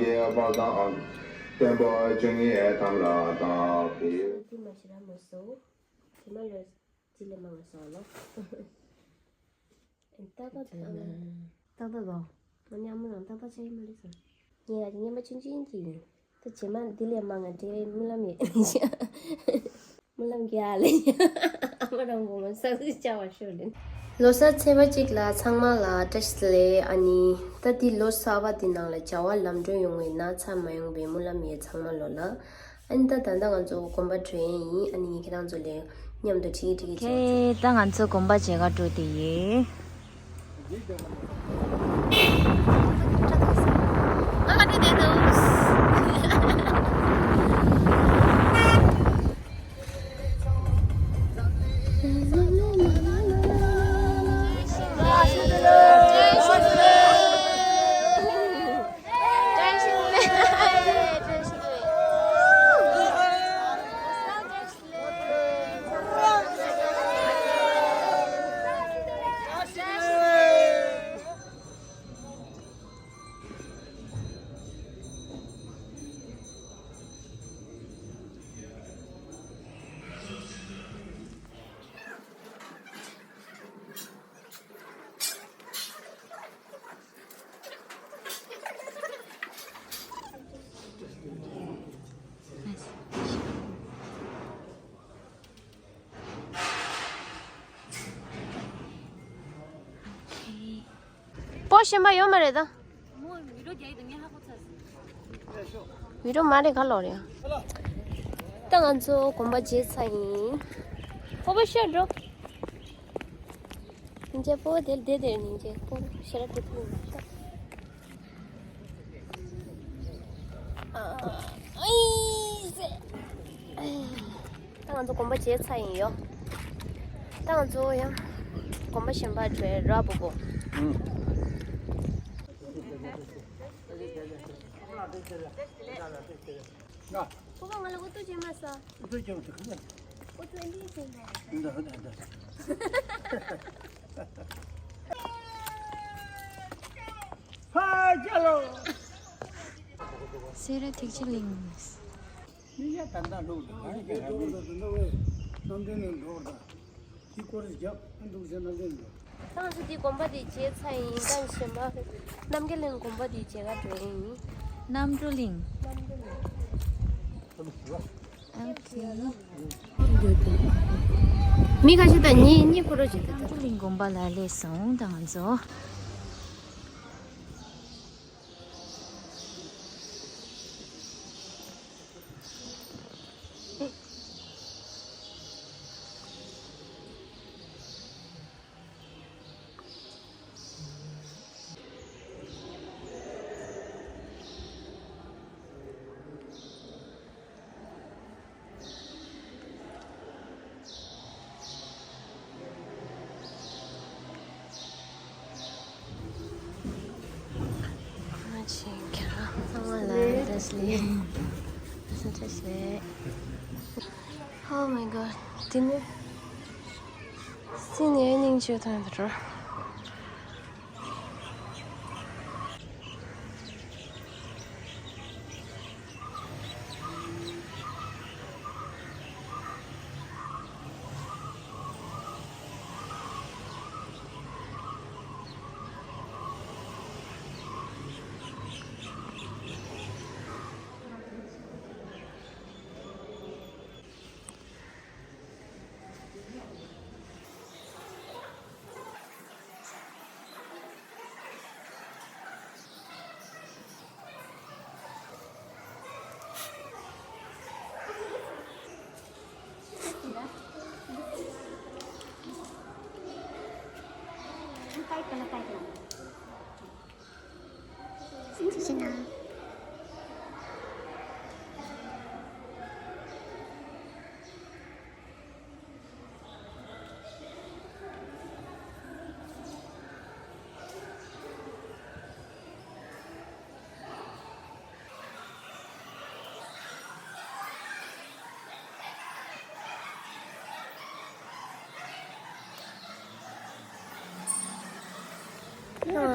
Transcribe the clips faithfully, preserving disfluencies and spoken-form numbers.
ཡེ་བ་དང་། བརྟན་པོ་བཅུ་གཉིས་ཐམ་ར་དང་། དེ་མ་ཤི་ར་མ་སོ། དེ་མ་ལོས་ཅི་ལས་མང་སོང་ལོ། ཏག་ཏག་ཏག་ཏག་ལོ། ང་ཉམས་མོ་རང་ཏག་ཏག་ཆགས་ཡིན་མ་རེད་ཟེར། ངས་ང་ཉམས་པ་ཆུང་ཆུང་གི་ཡིན། ད་རྗེས་མ་འདི་ལས་མང་ང་འབྲེལ་བའི་རྨི་ལམ་ཡོད། རྨི་ལམ་གྱི་ཨ་ལས། ཨ་མ་རང་གོང་མ་ས་སུ་བཅའ་བ་ཤོར་ལེན། ལོ་གསར་ཚེས་པ་གཅིག་ལ་ཚང་མ་ལ་བཀྲ་ཤིས་བདེ་ལེགས། ཨ་ནི་ད་འདི་ལོ་གསར་པ་འདི་ནང་ལ་བྱ་བ་ལམ་འགྲོ་ཡོང་བའི་ན་ཚ་མ་ཡོང་བའི་སྨོན་ལམ་ཡོད་ཚང་མ་ལོ་ལ། ཨ་ནི་ད་ད་ལྟ་ང་ཚོ་དགོན་པ་འགྲོ་ཡས་ཡིན། ཨ་ནི་ཁྱེད་རང་ཚོ་ལས་མཉམ་དུ་ཁྲིད་ཁྲིད་ཀྱི། ཁེ་ད་ང་ཚོ་དགོན་པ་མཇལ་ཁ་འགྲོ་དེ་ཡིན། སྤོ་ཤེས་པ་ཡོད་མ་རེད་ད། བི་ཌིའོ་མ་རེད་ག་ལོག་རེད། ད་ང་ཚོ་དགོན་པ་མཇལ་ཚར་ཡིན། སྤོ་བོ་ཤོད་འགྲོ། སྙིང་རྗེ། སྤོ་བོ་དེར་བསྡད་དེར་སྙིང་རྗེ། སྤོ་བོ་ཞེ་དྲག་སྤྲོ་པོ་ཡོད། ཨ་ཨི་ཟེ། ད་ང་ཚོ་དགོན་པ་མཇལ་ཚར་ཡིན་ཡོ། ད་ང་ཚོ་ཡང་དགོན་པ་གཞན་པར་འགྲོ་ཡ་ར་པོ་པོ། ཨུ། ཁོ་པ་ང་ལ་འུ་ཐུག་བྱེད་མ་ས། འུ་ཐུག་བྱེད་མ་ཐུག་ཁ་ལ། འུ་ཐུག་འདི་བྱེད་མ། འདི་འདི་འདི། ཧ་ཅ་ལོ། སེ་ར་ཐིག་ཆེ་གླིང་། མི་ཡ་ད་ལྟ་ལོག་འདུག་ཨ་ནི་ཀྱང་ར་མི། ད་ལྟ་བས་རྣམ་འདྲེན་ནས་འགྲོ་བར་ད། དེ་སྐོར་རྒྱབ་ཨ་འདུག་ཟེར་རྣམ་འདྲེན་འགྲོ། ད་ང་ཚོ་འདི་དགོན་པ་འདི་མཇལ་ཚར་ཡིན། ད་གཞན་པ་རྣམ་རྒྱལ་གླིང་དགོན་པ་འདི་མཇལ་ག་འགྲོ་ཡིན། རྣམ་གྲོལ་གླིང་། རྣམ་གྲོལ་གླིང་། ཨོ་ཁེ། མི་ཁ་ཤས་དང་གཉིས་གཉིས་ཁོ་རོ་བྱེད་དེ། རྣམ་གྲོལ་གླིང་དགོན་པ་ལ་སླེབས་སོང་ད་ང་ཚོ། ཁྱེད་རང་ཚང་མ་ལ་བཀྲ་ཤིས་བདེ་ལེགས། བཀྲ་ཤིས་བདེ་ལེགས། Oh my god. དེ་ནི་སི་ནི་སྙིང་རྗེ་དང་འདྲ།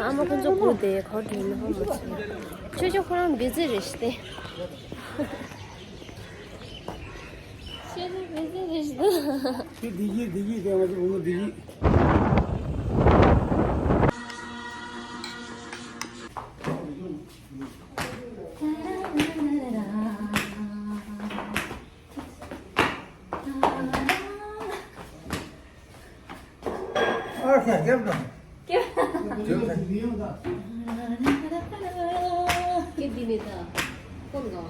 ཨ་མ་ཁོ་ཚོ་སྒུག་བསྡད། ག་པར་འགྲོ་ཡིན་ཧ་མ་ཆོད། ཆོས་ཆོས་ཁོ་རང་བི་ཛི་རེད་ཤི་སྟེ། ཆོས་ཆོས་བི་ཛི་རེད་ཤི་ད། ཁྱེད་བདེ་སྐྱིད་བདེ་སྐྱིད་དེ་ང་ཚོ་བུ་མོ་བདེ་སྐྱིད། ཨ་ཤ་རྒྱབ་དང་། རྒྱབ། རྒྱབ་དང་། ཀེ་འདི་ནི་ད། ཀོན་ག་བ།